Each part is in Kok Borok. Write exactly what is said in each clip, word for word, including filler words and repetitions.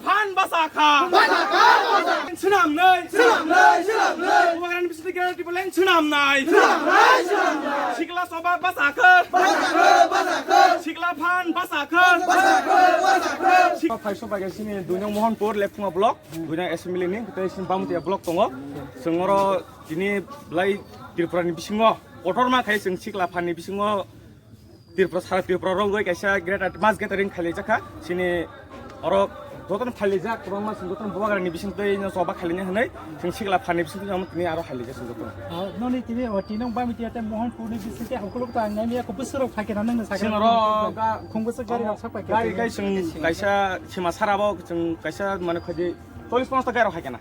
Phan basa kha. Basa kha, basa kha. Swnamnai. Swnamnai, swnamnai. Bubagrani bisingtwi Greater Tipraland swnamnai. Swnamnai, swnamnai. Sikla soba basa kha. Basa kha, basa kha. Sikla phan basa kha. Basa kha, basa kha. Sik- Phai sobai khe sini dui nong Mohanpur, Lephunga block, dui nong assembly ni, tei sini Bamatia block tongo. Chwng oro tini belai Tripura ni bisingo kotorma khai chwng sikla phan ni bisingo Tripura, sara Tripura rok bai kaisa greater mass gathering khailaijak kha. Chini oro jotono khailaijak, kwbangma chwng jotono Bubagrani bisingtwi no choba khailaina hwnwi chwng sikla phan ni bisingtwi no tini aro khailaijak chwng jotono. Ah, noni tini, o, tini nong Bamatia tei Mohanpur ni bisingtwi ang kuluk ta ang nai ya ko bwswk rok phai khe na nang sakha. Chwng oro ga- Khung bwswk gari rok sak pai khe. Gari kai chwng kaisa sima sara bo chwng kaisa mane khaidi chollish ponchash ta gari rok hai khe na.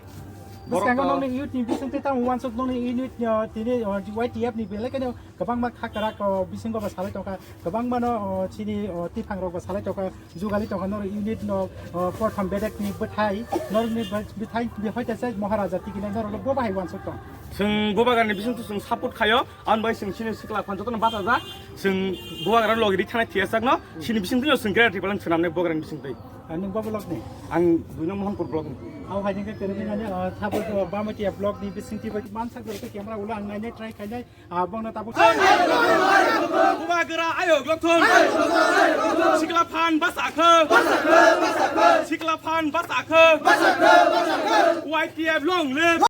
Bwskango nokni youth ni bisingtwi tamo uansuk nokni unit, o, tini, o, Y T F ni belai kheno kwbangma khakrak, o, bisingo bo salai tongkha, kwbangmano, o, chini, o, tiphang rok bo salai tongkha, jugali tongkha norok unit no, o, prothom bedek ni bwthai, norok ni bwthai ni hoite se Maharaja tikina norok bo bahai uansuk tong. Chwng Bubagrani bisingtwi chwng support khaio, aboni bai chwng chini sikla phan jotono bachajak, chwng Bubagra logi ri thanai thiyajak no, chini bisingtwi no chwng Greater Tipraland swnamnai Bubagrani bisingtwi. Ani bo block ni? Ang dui nong Mohanpur block ni. Au hai ni ke kere ni ani, o, sabo, o, Bamatia block ni bisingtwi bai mansak bai ke camera ulo ang nainai try khainai. Ah, bongno tabuk. Bubagra ayok lokthong. Sikla phan basa kho. Sikla phan basa kho. Y T F long live.